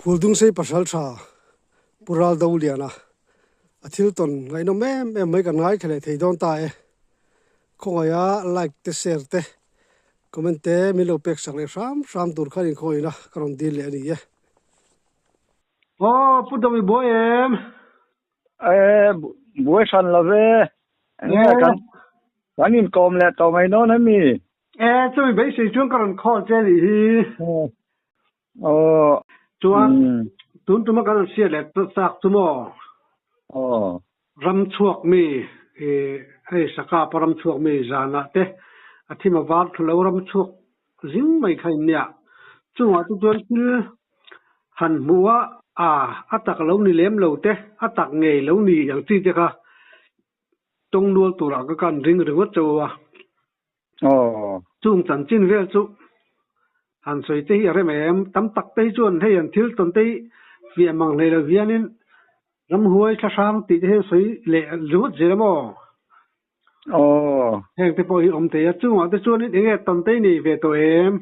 Phuldungsei Pasaltha Pu Raldoliana a thil tawn ngaihnawm em em mai kan ngaithla leh thei dawn ta e. Khawngaiha like te share te comment te min lo pek sak leh hram hram tur khan inkhawina ka rawn dil leh a ni e. Aw Pu Dawmi buai em? E buai hran lo ve. Enge kan kan inkawm leh tawh mai dawn ami? E chumi beisei chuan ka rawn call che anih hi. Aw. Chuan tun tuma kan rawn hriat leh chak chu maw? Aw. Ram chhuak mi i hei Sakapa ram chhuak mi zanah te a thim a var thu lo ram chhuak zing mai kha in nia. Chungah te chuan thil han hmuh a, a a tak lo ni lem lo te, a tak ngei lo ni ang chi te kha tawng nual turah ka kan ring ringawt chauh a. Aw. Chung chanchin vel chu han sawi te hi a rem em? Tam tak te hi chuan hei an thil tawn te hi fiah mang hlei lo hianin ramhuai thla hrang tih te hian sawi leh ringawt zel a maw? Aw. Heng te pawh hi awm thei a, chungah te chuanin eng nge tawn te hi nei ve tawh em?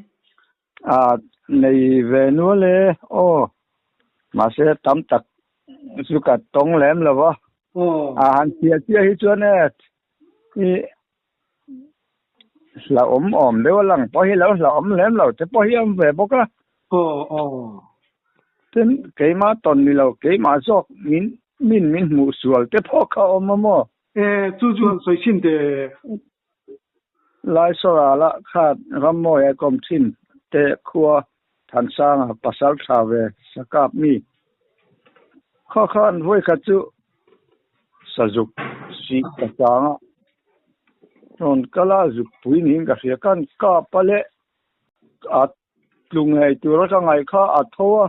A nei ve nual e, aw. Mahse tam tak chu ka tawng lem lo va. Aw. A han chiah chiah hi chuan e i hlauhawm awm deuh a lang pawh hi lo hlauhawm lem lo te pawh hi a awm ve bawk a. Aw aw. Tin, keimah tawn ni lo, keimah zawk min min min hmuh sual te pawh kha a awm a maw? E, chu chu han sawi chhin teh. Laisawra lah khan Rammawi a kawm thin te khua Thansanga pasal tha ve sakap mi khaw khan vawikhat chu sazuk sih ka chang a, rawn kal a zuk pui niin ka hria khan kap a leh a tlu ngei tura ka ngaih kha a tho a,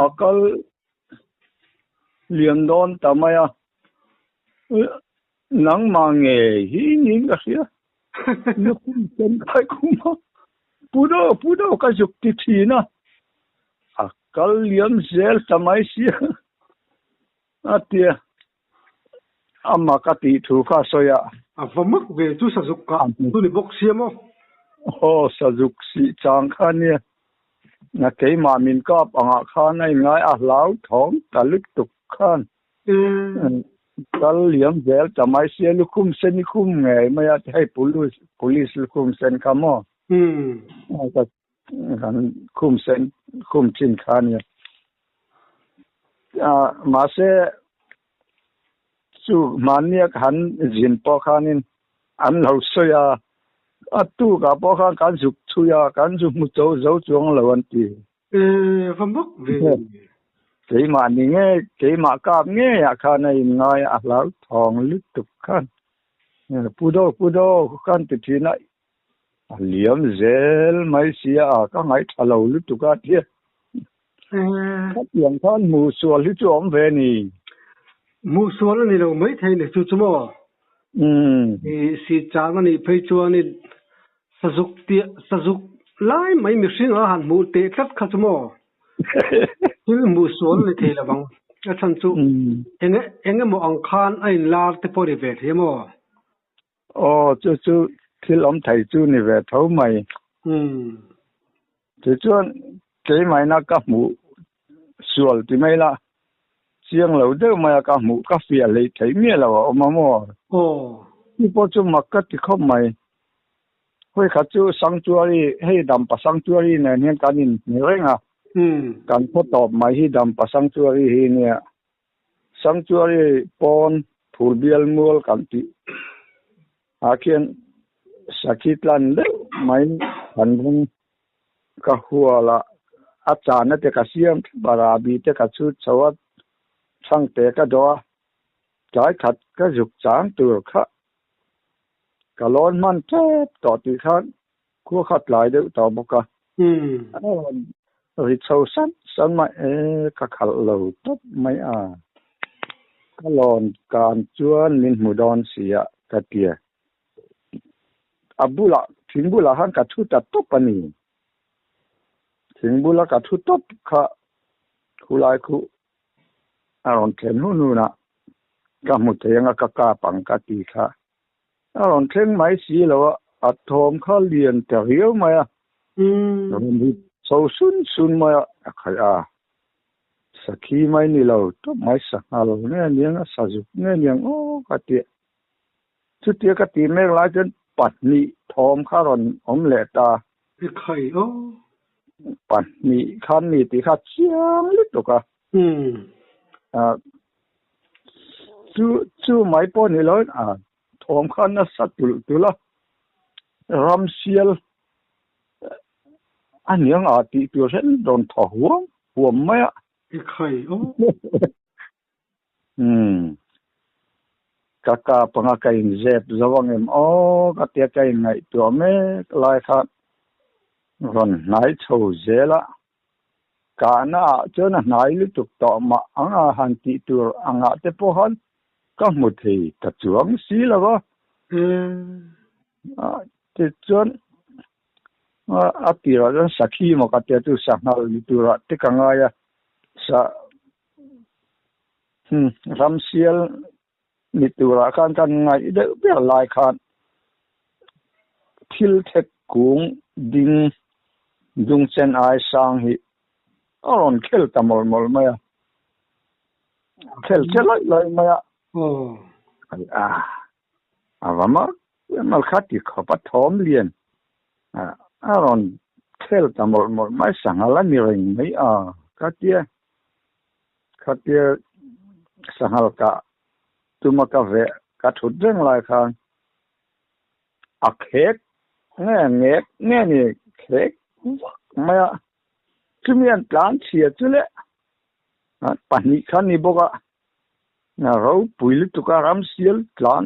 a kal lian dawn ta mai a. Nangmah ngei hi niin ka hria. Lukhum sen kai khum a, pu do pu do ka zuk ti thin a, a kal liam zel ta mai sia a tia ama ka tih thu kha a sawi a. A va mak ve chu sazuk kah chu ni bawk sia maw? Aw sazuk sih chang kha nia, na keimah min kap angah khan a inngai a hlauthawng ta lutuk khan. Kal liam zel ta mai sia lukhum sen i khum ngei mai a hei police police lukhum sen kha maw kan khum sen khum thin kha ania a mahse chu mahnia han zin pawh khanin an lo sawi a a tukah pawh khan kan zuk chhui a kan zu hmu zo zo chuang lo an ti. E va mak ve. Keimah ni nge, keimah kap ngeiah khan a inngai a hlauthawng lutuk khan. Pu Do, Pu Do khan ti thin a, a liam zel mai sia a, ka ngaihtha lo lutuk a tia. Khatiang khan hmuh sual hi chu awm ve ni. Hmuh sual a ni lo maithei ni chu chu maw? I si chang a nih phei chuanin Sazuk tih sazuk lai mai mihring a han hmuh teh tlat kha chu maw? Thil hmuh sual ni thei lovang. A chhan chu eng eng emaw ang khan a inlar te pawh ni ve thei maw? Aw, chu chu thil awm thei chu ni ve tho mai. Tichuan keimahina ka hmuh sual ti mai la, chiang lo deuh mai a ka hmuh ka fiah hlei theih miah lo a awm a maw? Aw. Chu pawh chu mak ka ti khawp mai. Hawi khat chu Sanctuary, hei Dampa Sanctuary nen hian kan inhmu reng a, kan khaw tawp mai hi Dampa Sanctuary hi nia. Sanctuary pawn phul bial mual kan tih ah khian sakhi tlan deuh mai kan ring ka hual a, a chahna te ka siam thap a, rahbi te ka chhut chho a, chhangte ka dawh a, tlai khat ka zuk chang tur kha ka lawn hman tep tawh tih khan khua kha tlai deuh tawh bawk a, a rawn ri chho san san mai e ka khalh lo tawp mai a, ka lawn kan chuan min hmu dawn si a ka ti a, a bulah thing bulah khan ka thu ta tawp a ni, thing bula ka thu tawp kha khulai khu a rawn thlen hun hun a ka hmu thei anga ka kap ang ka ti kha a rawn thleng mai si lo a, a thawm kha lian ta riau mai a, rawn rit chho sun sun mai a, a khalh a. Sakhi mai ni lo tawp mai sanghal nge aniang a sazuk nge aniang aw ka ti. Chutia ka tih mek lai chuan pahnih thawm kha rawn awm leh ta. I khai aw. Pahnih khan mi tih kha chiang lutuk a. Chu chu mai pawh ni loin a thawm kha nasa tulh tulh a. Ramsial a niang a tih tur hian rawn thaw huam huam mai a. I khai aw. Umm. Ka kap anga ka inzep zo ang em aw ka tia ka inngaihtuah mek lai khan rawn hnai chho zel a. Kahna ah chuan a hnai lutuk tawh mah anga han tih tur angah te pawh khan ka hmu thei ta chuang si lo va. Tichuan a tirah chuan sakhi maw ka tia chu sanghal ni turah te ka ngai a. Sa Ramsial ni turah khan kan ngaih deuh ber lai khan thil thek kung ding dungchen ai sang hi a rawn khel ta mawlh mawlh mai a, khel che lawih lawih mai a. A va mak mal kha ti khawp a thawm lian a rawn khel ta mawlh mawlh mai sanghal a ni reng mai a ka tia khatia sanghal kah tuma ka veh ka thut reng lai khan a khek nge ngek nge ni khek vak mai a chumi an tlan chhia chu le pahnih kha ni bawk a. Ropui lutuk a ramsial tlan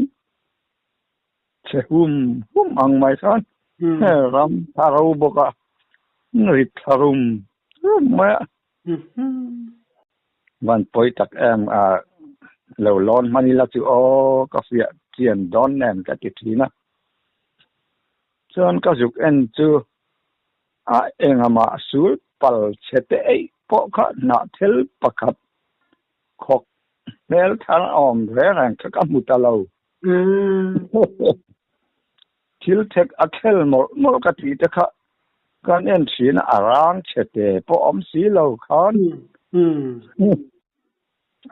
chhe hum hum ang mai khan ram tha ro bawk a, rit thla rum rum mai a. Van pawi tak em a lo lawn hman ila chu aw ka fiah chian dawn nen ka ti thin a. Chuan ka zuk en chu a engah sul pal chhe te eih pawh kha hnahthel pakhat Khawk hmel thar a awm reng reng kha ka hmu ta lo. Thil thek a khel mawlh mawlh ka tih te kha kan en thin a, a rang chhe te pawh awm si lo khan.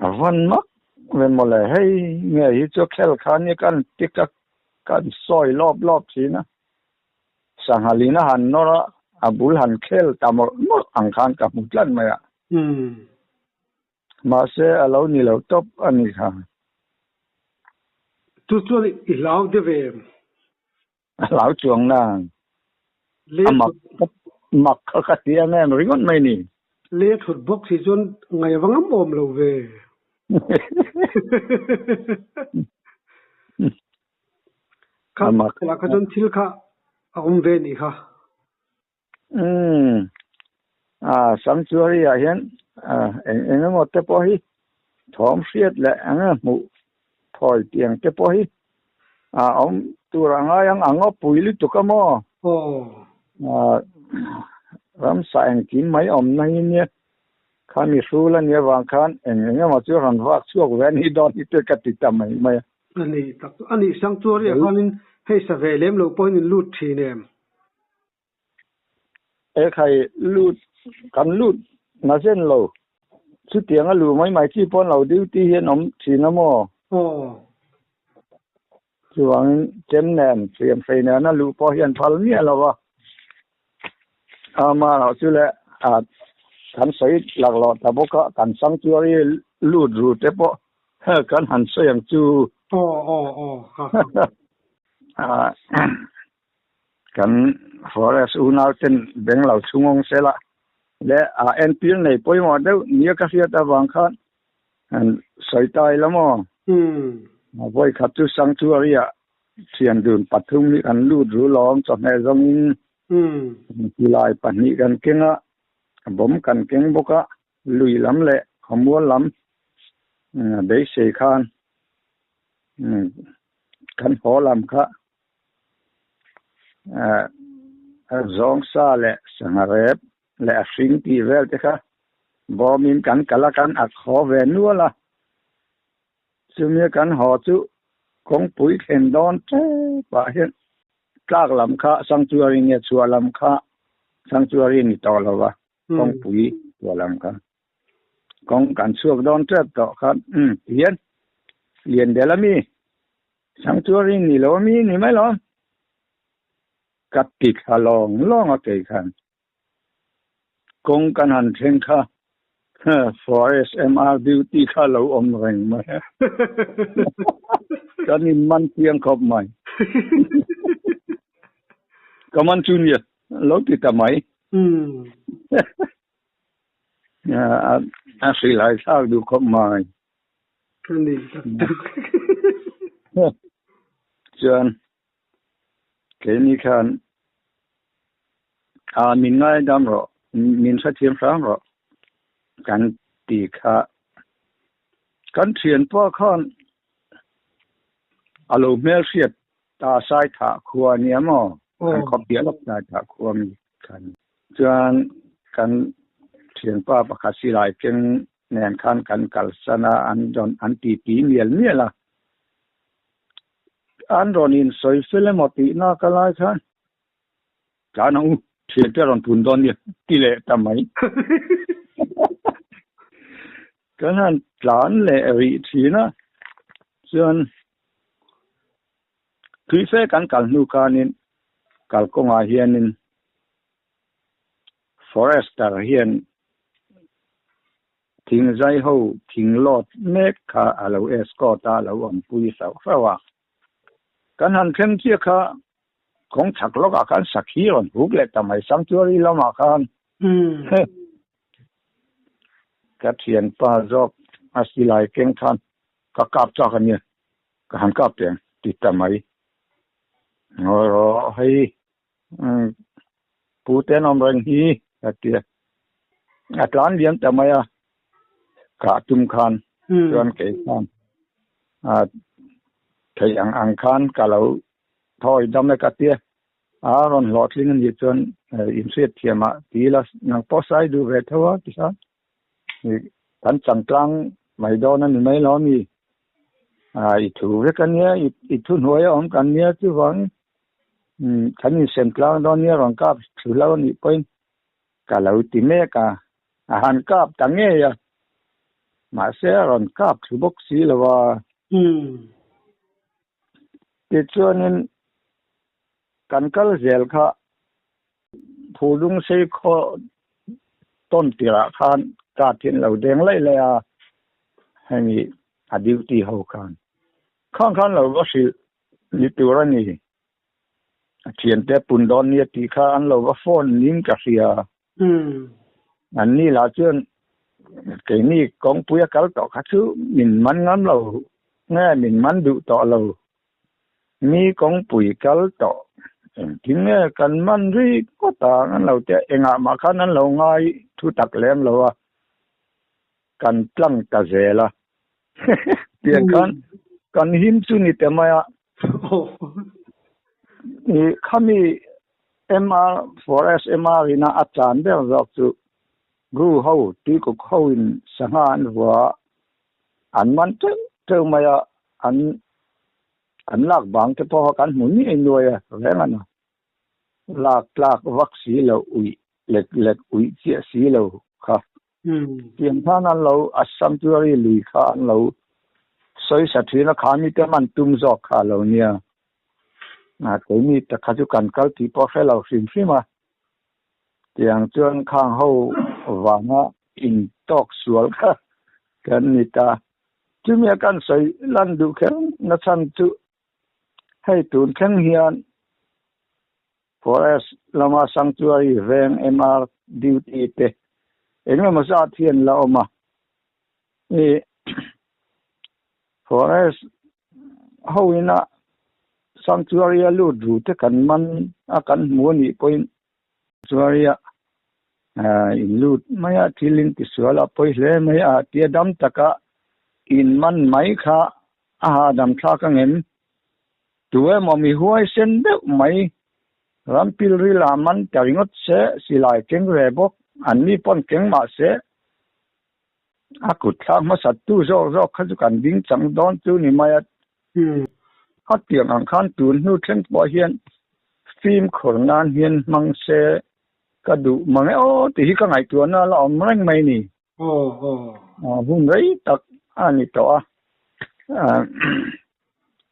A van mak ve mawle, hei nge hi chu khel khan hi kan tik a, kan sawi lawp lawp thin a. Sanghalin a han nawr a, a bul han khel ta mawlh mawlh ang khan ka hmu tlat mai a. Mahse a lo ni lo tawp a ni kha. Chu chuan i hlau deuh em? A hlau chuang nang. A mak mak kha ka ti ang em ringawt mai ni. Le thut bawk si chuan ngaih a va ngam awm lo ve. Kha kha chuan thil kha a awm ve ni kha. Umm a sanctuary ah hian eng eng emaw te pawh hi thawm hriat leh eng emaw hmuh thawi tiang te pawh hi a awm tur a ngai ang a ngawpui lutuk a maw ramsa engkim mai awmna hi nia khami hrul a nih avang khan eng eng emaw chu rawn vak chhuak ve a nih dawn hi te ka ti ta mai mai a. A ni tak a ni sanctuary ah khanin hei sa ve lem lo pawhin in lut thin em? Ekhai lut kan lut na zen lo. Chutiang a luh mai mai chi pawn lo duty hian awm thin a maw? Aw. Chuvangin chem nen hriam hrei nen a luh pawh hian phal miah lo va. Ama erawh chu le a kan sawi laklawh ta bawk a, kan sanctuary lut ru te pawh kan han sawi ang chu. Aw aw aw ha ha. Kan forest unau ten beng lo chhungawng sela leh a entir nei pawimawh deuh nia ka hriat avang khan han sawi ta ila maw? Vawi khat chu sanctuary ah thian dun pathum hi kan lut ru lawm chawhmeh zawngin silai pahnih kan keng a, bomb kan keng bawk a, lui lam leh khawmual lam beisei khan kan haw lam kha Zawngsa leh sangha rep leh a hring tih vel te kha bawmin kan kal a, kan ak haw ve nual a. Chumi kan haw chu kawngpui thlen dawn tep ah hian tlak lam kha sanctuary nge chhuah lam kha sanctuary ni tawh lo va, kawngpui chhuah lam kha. Kawng kan chhuak dawn tep tawh khan umm ti hian lian bel ami sanctuary ni lo ami ni mai lo ka ti thla lawng lawng a kei khan kawng kan han thleng kha forest MR duty kha lo awm reng mai a kan in man chiang khawp mai ka man chu nia lo ti ta mai. A hrilhai thlak duh khawp mai. Ka ni tak tak. Chuan keini khan a min ngaidam rawh, min hrethiam hram rawh kan ti kha. Kan thianpa khan a lo hmelhriat ta Saithah khua nia maw? Kan khawp piah lawk Saithah khua mi khan. Chuan kan thianpa pakhat silai keng nen khan kan kalsan a, an rawn an titi mial mial a. An rawn insawi fel emaw tihna ka lai khan tlan ang u, thiante rawn pun dawn nia ti leh ta mai. Kan han tlan leh rih thin a, chuan Tuife kan kal hnu khanin kalkawngah hianin forester hian thingzai ho thing lawt mek kha a lo escort a, a lo awmpui hlauh hlauh a. Kan han thleng chiah kha kawng chhak lawkah khan sakhi rawn huk leh ta mai sanctuary lamah khan ka thianpa zawk a silai keng khan ka kap chak a nia. Ka han kap teh ang ti ta mai. Ngawi rawh hei pu te an awm reng hi a ti a. A tlan liam ta mai a, kah tum khan chuan kei khan a theih ang ang khan ka lo thawi dam e ka ti a. A rawn hlawhtling a nih chuan inhriat thiam ah ti ila nang pawh sai duh ve tho a ti khan. Kan changtlang mai dawn a ni mai lo ami? I thu vek a nia, i thu hnuai a awm kan nia chuvangin kan insem tlang dawn nia rawn kap thu lo a nih pawhin ka lo ti mek a, a han kap ta ngei a, mahse a rawn kap thlu bawk si lo a. Tichuanin kan kal zel kha Phulung sei khaw tawn tirah khan car hi an lo deng laih laih a, hemi a duty ho khan. Khang khan lo va hrilh ni tur a ni. A thiante pun dawn nia tih kha an lo va phone nin ka hria. An ni lah chuan keini kawngpui a kal tawh kha chu min man ngam lo nge min man duh tawh lo. Mi kawngpui kal tawh engtin nge kan man ri ngawt a an lo tia engah mah khan an lo ngai thu tak lem lo a kan tlang ta zel a tiang khan kan him chu ni te mai a i khami MR forest MR ina a chan ber zawk chu Gru ho tuikuk ho in sangha an vua a An man teuh teuh mai a, an an lak bang te pawh kha kan hmu ngei nuai a reng a na. Lak tlak vak si lo uih lek lek uih chiah si lo kha. Tiang khan an lo a sanctuary lui kha an lo sawi sa thin a, kha mite man tum zawk kha a lo nia. Keini te kha chu kan kal tih pawh hre lo hrim hrim a. Tiang chuan khang ho vanga intawk sual kha kan ni ta. Chumi a kan sawi lan duh kher na chhan chu hei tun thleng hian Forest lama Sanctuary veng MR duty te engemaw zat hian la awm a. I Forest ho ina Sanctuary a lut ru te kan man a kan hmu a nih pawhin Sanctuary a in lut mai a thil in tisual a pawi hle mai a tia dam taka in man mai kha a hahdam thlak angem tu emaw mi huaisen deuh mai ram pilril ah man ta ringawt se silai keng ve bawk an ni pawn keng mah se A kut thlak hmasat tu zawk zawk kha chu kan ding chang dawn chu ni mai a. Khatiang ang khan tun hnu thleng pawh hian fimkhur nan hian hmang se ka duh mang e aw tih hi ka ngaihtuahna la awm reng mai ni. Hun rei tak a ni tawh a,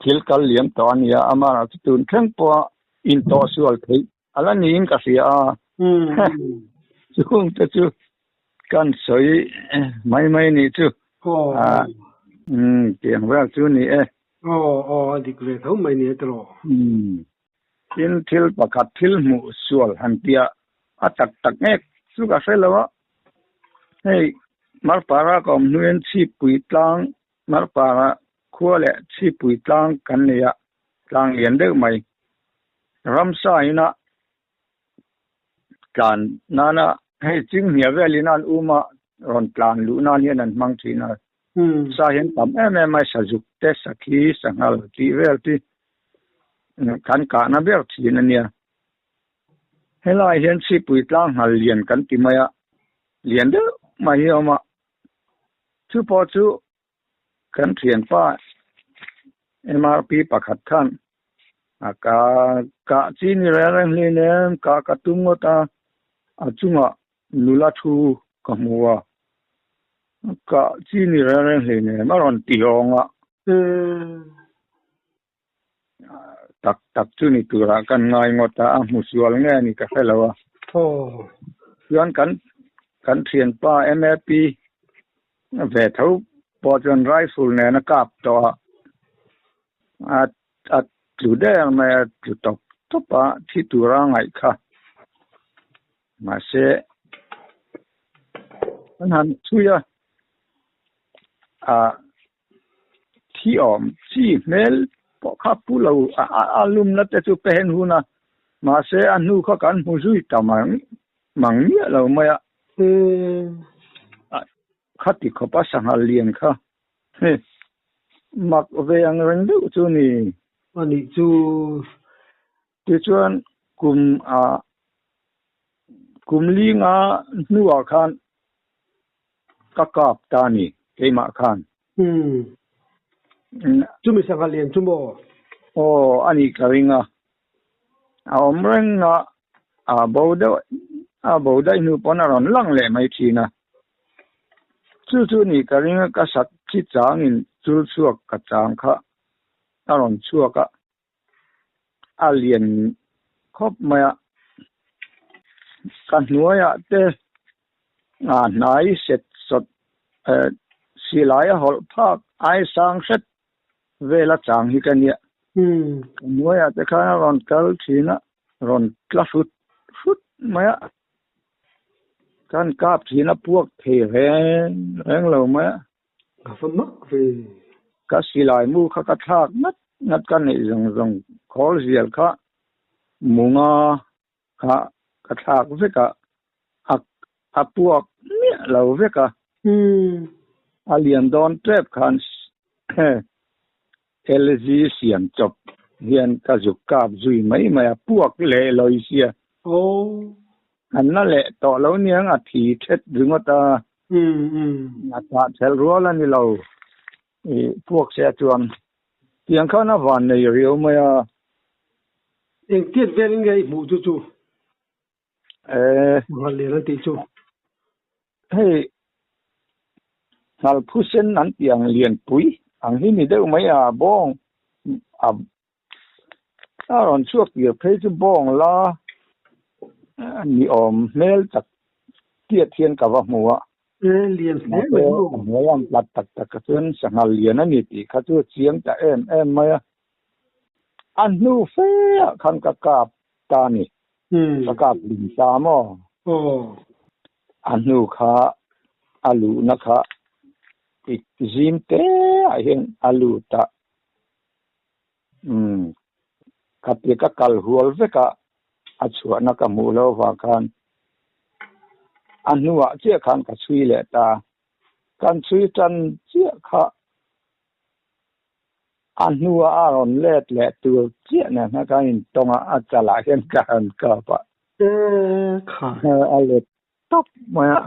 thil kal liam tawh a nia, amaherawhchu chu tun thleng pawha intawh sual theih a la niin ka hria a. Chungte chu kan sawi mai mai nih chu. Tiang vel chu ni e. Aw aw a dik ve tho mai ni e tiraw. Tin thil pakhat thil hmuh sual han tia a tak tak ngek chu ka hre lo a. Hei Marpara ka awm hnuin Chhipui tlang Marpara khua leh Chhipui tlang kan nei a, tlang lian deuh mai. Ramsa ina tlan nana hei chinghnia velin an um a rawn tlan luh nan hian an hmang thin a. Sa hian tam em em mai sazuk te sakhi sanghal tih vel te kan kahna ber thin a nia. Helai hian Sipui tlang nghal lian kan ti mai a, lian deuh mai hi a awm a. Chu pawh chu Kan thianpa MRP pakhat khan a ka kah chi ni reng reng hlei nen kah ka tum ngawt a, a chungah nula thu ka hmu a, kah chi ni reng reng hlei nen a rawn ti hawng a. Tak tak chu ni turah kan ngai ngawt a, a hmu sual nge a ni ka hre lo a. Chuan kan kan thianpa MAP ve tho pawh chuan rifle nen a kap tawh a, a a tlu der mai a, tlu tawp tawp a, thi tura ngaih kha. Mahse an han chhui a, ah. Thi awm chi hmel pawh kha pu lo a lumna te chu pehen hun a, mahse a hnu kha kan hmu zui ta mang mang miah lo mai a. Khati khawp a sanghal lian kha mak ve ang reng deuh chu ni. A nih chu. Tichuan kum a kum linga hnuah khan Ka kap ta ni, keimah khan. Umm. Chumi sangha lian chu maw? Aw, a nih ka ring a. A awm reng a, a bo deuh, a bo daih hnu pawn a rawn lang leh mai thin a. Chu chu nih ka ring a, ka sak khi changin chul chhuak ka chang kha a rawn chhuak a. A lian khawp mai a, ka hnuaiah te a hnai set sawt eh silai a hawlh phak ai sang hret vel a chang hi ka nia. Ka hnuaiah te khan a rawn kal thin a, rawn tla hrut hrut mai a, kan kap thin a puak thei reng reng lo mai a. Ka va mak ve. Ka silai mu kha ka thlak ngat ngat ka neih zawng zawng khawl zial kha munga kha ka thlak vek a, a a puak miah lo vek a. A lian dawn tep khan LG siam chawp hian ka zuk kap zui mai mai a, puak leh lawi sia. An la leh tawh lo niang a thi thet ringawt a. A tah thelh rual a ni lo i puak se a chuan. Tiang khan a van nei riau mai a. Engtiat velin nge i hmuh chu chu? Nghal lian an tih chu. Hei nghal phusen an tih ang lianpui ang hi ni deuh mai a bawng a a rawn chhuak tir phei chu bawng la ni awm hmel tak tiat hian ka va hmu a. Lian hle mai maw. A hnuai ang tlat tak tak kha chuan sanghal lian a ni tih kha chu a chiang ta em em mai a. A hnu fe ah khan ka kap ta a ni. Ka kap lim ta maw? A hnu kha a luhna kha ik zim te ah hian a lut a. Umm ka ti ka kal hual vek a, a chhuahna ka hmuh loh avang khan a hnuah chiah khan ka chhui leh ta. Kan chhui tan chiah kha a hnuah a rawn let leh tur chiah nen khan kan intawng a, a chalah hian ka han kap a. A let tawp mai a.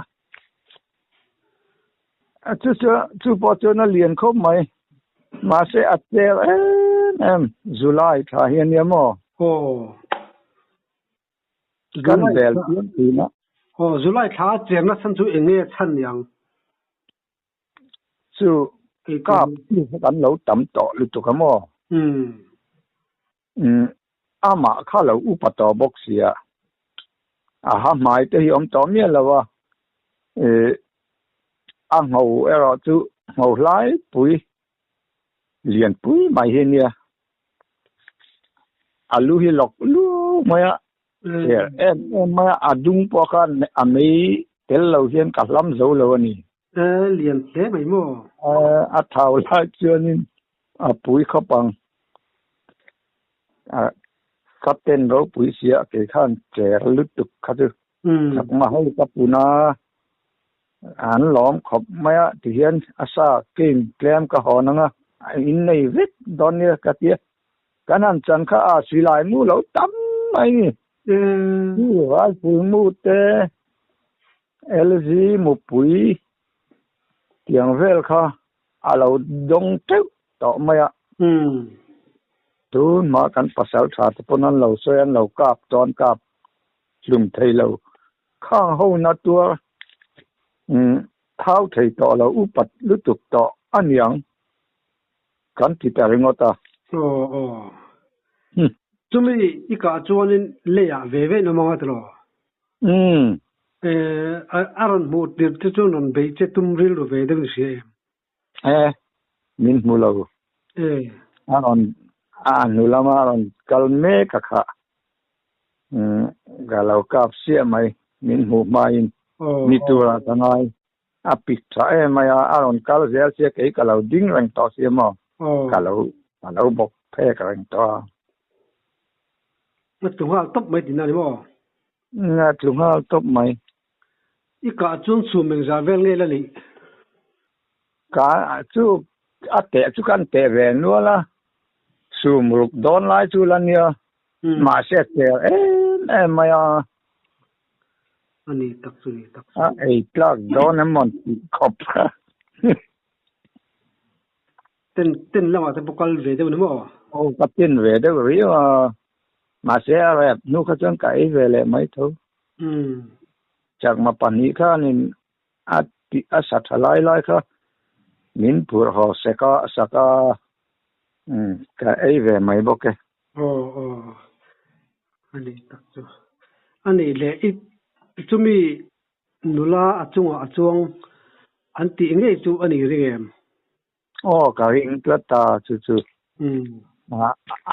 A chu chu chu pawh chuan a lian khawp mai. Mahse a cher em em July tha hi a nia maw? Aw. Kan bel pian thin a. Aw July thla a cherna chhan chu eng nge a chhan niang? Chu kap kan lo tam tawh lutuk a maw? Umm amah kha lo upa tawh bawk sia. A ha hmai te hi awm tawh miah lo a. Ih a ngho erawh chu ngho hlai pui lian pui mai hi nia. A lu hi lawk luau mai a. Cher em em mai a, a dung pawh khan a mei tel lo hian ka hlam zo lo a ni. E, lian hle mai maw? E, a thau lai chuanin a pui khawp ang. A ka pen ropui sia kei khan cher lutuk kha chu. Chakma ho ka pun a, an lawm khawp mai a tihian a sa game tlem ka hawn ang a, in nei vek dawn nia ka tia. Kan han chan kha a silai mu lo tam mai ni. Rifle mu te, LG mupui tiang vel kha a lo dawng teuh tawh mai a. Tun hma kan pasal tha te pawn an lo sawi an lo kap tawn kap hlum thei lo. Khang ho na tuar thau thei tawh lo upat lutuk tawh a niang. Kan ti ta ringawt a. Aw aw. Chumi i kah chuanin leiah ve ve in awm ang a tilo? Umm. A rawn hmuh tirh te chuan rawn beih che tum rilru ve deuh ni hria em? E, min hmu lo. E. A rawn a hnu lama a rawn kal mek a kha. Umm ka lo kap siah mai min hmuh hmain ni turah ka ngai. A pik tha em mai a, a rawn kal zel sia kei ka lo ding reng tawh sia maw? Ka lo ka lo bawk phek reng tawh a. A tlu nghal tawp mai tihna ni maw? A tlu nghal tawp mai. I kah chuan chhum engzah vel nge la nih? Ka chu a teh chu kan teh ve nual a, chhum ruk dawn lai chu la nia, mahse a cher em em mai a. A ni tak chu ni tak chu. A ei tlak dawn em maw tih khawp kha. Ten ten lamah te pawh kal ve deuh ni maw? Aw ka tin ve deuh riau a, mahse a rep hnu kha chuan ka ei ve leh mai tho. Chakma pahnih khanin a tih a sa tha lai lai kha min phurh haw sek a sak a, ka ei ve mai bawk e. Aw aw a ni tak chu. A nih leh i chumi nula a chungah a chuang an tih ngei chu a ni ring em? Aw ka ring tlat ta chu chu.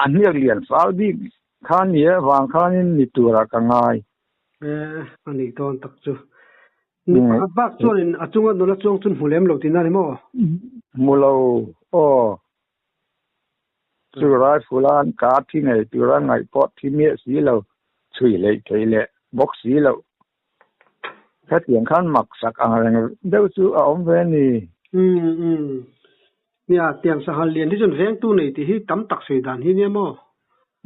A hniak lian fal bik kha ni e vang khanin ni turah ka ngai. E a nih dawn tak chu. Mi pakhat bak chuanin a chunga nula chuang chu hmu lem lo tihna ni maw? Hmu lo aw. Chu rifle a an kah thi ngei tura ngaih pawh thi miah si lo, chhui hleih theih leh bawk si loh. Hetiang khan mak sak ang reng deuh chu a awm ve ni. Umm umm. Nia, tiang sahal lian hi chuan vengtu nei tih hi tam tak sawi dan hi nia maw?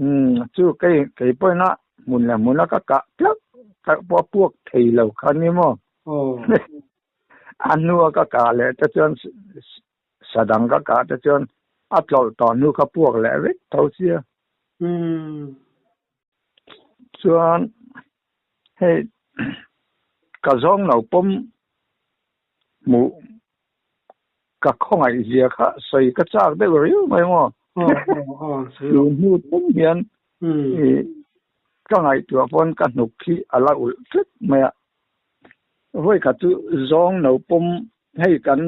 Umm, chu kei kei pawhin a hmun leh hmuna ka kah tlauh tlauh pawh a puak thei lo kha ni maw? Aw. A hnua ka kah leh te chuan Sa dang ka kah te chuan a tlawlh tawh hnu kha puak leh vek tho sia. Chuan hei ka zawng lo pawm hmuh ka khawngaih zia kha sawi ka chak deuh riau mai maw. Tun hnu tum hian ka ngaihtuah pawn ka hnuk hi a la ulh tlat mai a. Vawi khat chu zawng no pawm hei kan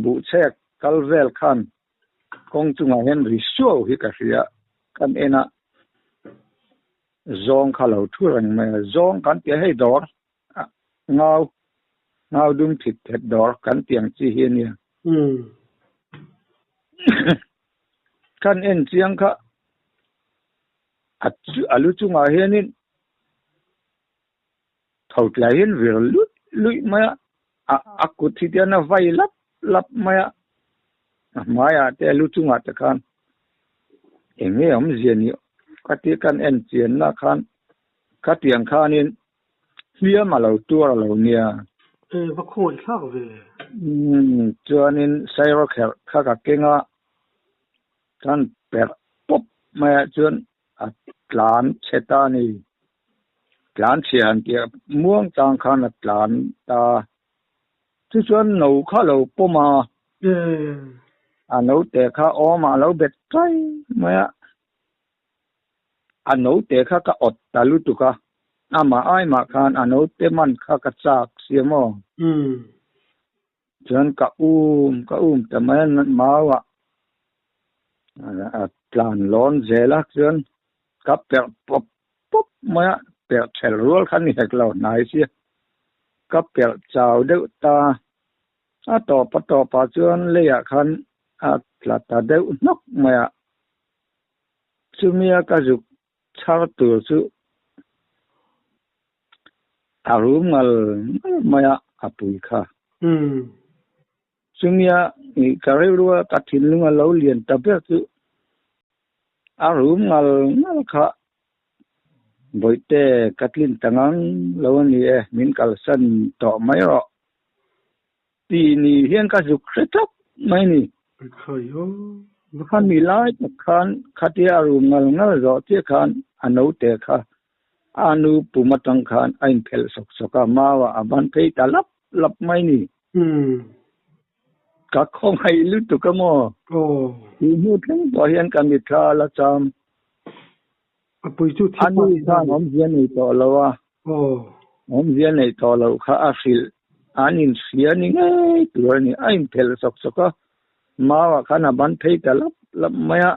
buhchhek kal vel khan kawng chungah hian ri suau hi ka hria kan en a, zawng kha lo thu reng mai a, zawng kan tih a hei dawr ngau ngau dum thit thet dawr kan tih ang chi hi a nia. Kan en chiang kha a lu chungah hianin Tho tlai hian vir luih luih mai a, a kut hi tian a vai lap lap mai a, a hmaiah te a lu chungah te khan eng nge awmzia ni ka tih kan en chianna khan khatiang khanin hliam a lo tuar a lo nia. E va khawngaih thlak ve. Umm chuanin sairawkherh kha ka keng a, kan perh pawp maiah chuan a tlan chhe ta a ni. Tlan chhia han tih a muang chang khan a tlan ta. Chu chuan no kha lo pawm a. A naute kha awmah a lo bet ṭai mai a, a naute kha ka awt ta lutuk a, amah aimah khan a naute man kha ka chak sia maw? Chuan ka um ka um ta mai a mauah a tlan lawn zel a, chuan ka perh pawp pawp mai a, perh ṭhel rual kha ni hek lo hnai sia, ka perh chau deuh ta. A tawp a tawpah chuan leiah khan a tla ta deuh hnawk mai a, chumia ka zuk chhar tur chu a rum ngal ngal mai a, a pui kha. Chumia ka rilrua ka thinlung a lo lian ta ber chu a rum ngal ngal kha. Bawihte ka tlin ta ngang lo a ni e, min kalsan tawh mai rawh. Tih ni hian ka zuk hre tlat mai ni. Khami lai tak khan khatia a rum ngal ngal zawh chiah khan a naute kha a nu pum atang khan a inphelh sawk sawk a, mauah a ban phei ta lap lap mai ni. Ka khawngaih lutuk a maw? Tih hnu thleng pawh hian ka mitthla a la cham. A nu khan awmzia nei tawh lo a, awmzia nei tawh loh kha a hrilh an inhria ni ngei tur a ni. A inphelh sawk sawk a, mauah khan a ban phei ta lap lap mai a.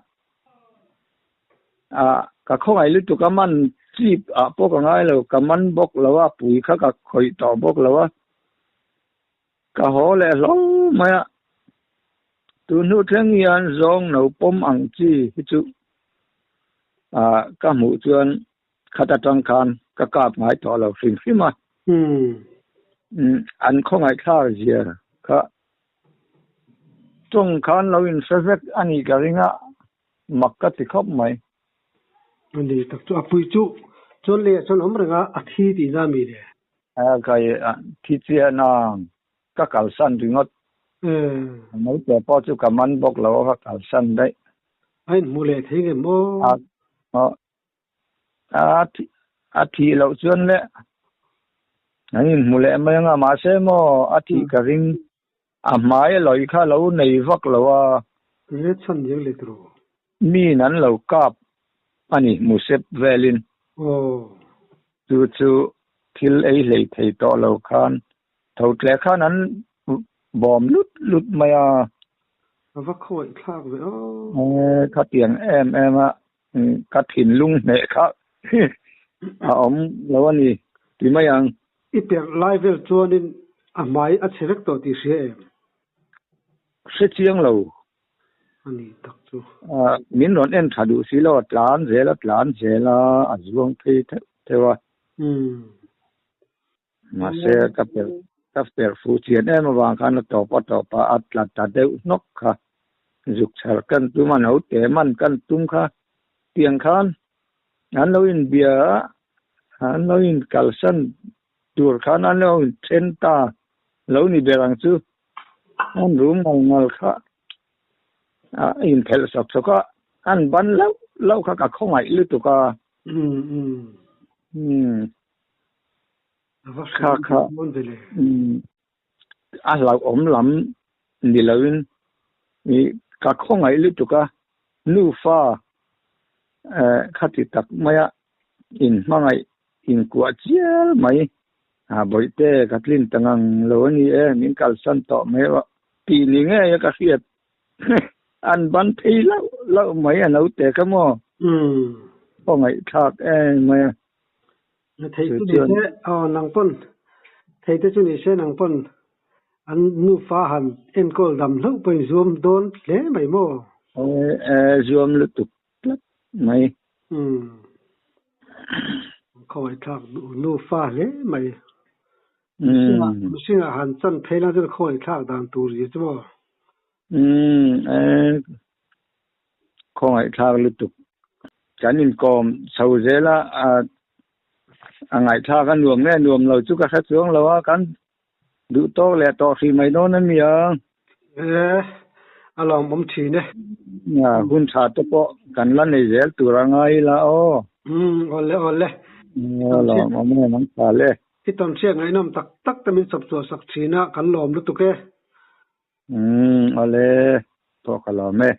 Ka khawngaih lutuk a, man chip ah pawh ka ngai lo, ka man bawk lo a, pui kha ka khawih tawh bawk lo a. Ka haw leh hlauh mai a, tun hnu thleng hian zawng no pawm ang chi hi chu ah ka hmuh chuan khat atang khan ka kap ngai tawh lo hrim hrim a. An khawngaihthlak zia kha tawng khan lo inhre vek a nih ka ring a, mak ka ti khawp mai. A ni tak chu a pui chu chuan leiah chuan awm reng a, a thi tihna a mi le? Kai thi chiah nang ka kalsan ringawt. Naute pawh chu ka man bawk lo a ka kalsan daih. A inhmu leh thei nge maw? A thih loh chuan le an inhmu leh mai anga mahse maw a thih ka ring a hmai a lawi kha lo nei vak lo a. Enge chhan diang leh tiraw? Min an lo kap a ni Musep velin. Chu chu thil ei hlei thei tawh lo khan tho tle khan an bawm lut lut mai a. A va khawngaih thlak ve aw. Khatiang em em a ka thinlung hneh kha a awm lo a ni ti mai ang. I perh lai vel chuanin a hmai a chhe vek tawh tih hria em? Hre chiang lo. A ni tak chu. Min rawn en tha duh si lo, a tlan zel a tlan zel a, a zuang phei theuh theuh a. Mahse ka perh ka perh fuh chian em avang khan a tawp a tawp a, a tla ta deuh hnawk kha. Zuk chhar kan tum a, naute man kan tum kha tiang khan an lo inbia a, an lo inkalsan tur khan an lo inthen ta lo ni ber ang chu. An rum ngal ngal kha a inphelh sawk sawk a, an ban lauh lauh kha ka khawngaih lutuk a. Kha kha a hlauhawm lam ni loin ka khawngaih lutuk a, nufa khati tak maia inhmangaih inkuah chial mai bawihte ka tlin ta ngang lo a ni e, min kalsan tawh mai rawh tih ni ngei a ka hriat an ban phei lauh lauh mai a naute kha maw khawngaihthlak em mai a. Na thei chu ni se aw nang pawn thei te chu ni se nang pawn an nufa han enkawl dam hlauh pawhin zuam dawn hle mai maw? E zuam lutuk tlat mai. Umm khawngaihthlak nufa hle mai. Mihring ah han chan phei lang chuan khawngaihthlak dan tur zia chu maw? Umm e Khawngaihthlak lutuk. Kan inkawm chho zel a, a ngaihthlak a nuam nge nuam lo chu ka hre chuang lo a, kan duh tawk leh tawh hrih mai dawn a nia. E, a lawmawm thin e. Hun tha te pawh kan la nei zel tur a ngai ila aw. Umm, awle awle. A lawmawm em ang thal e. I tawnhriat ngaihnawm tak tak te min chawp chhuah sak thin a, kan lawm lutuk e. Umm awle, pawh ka lawm e.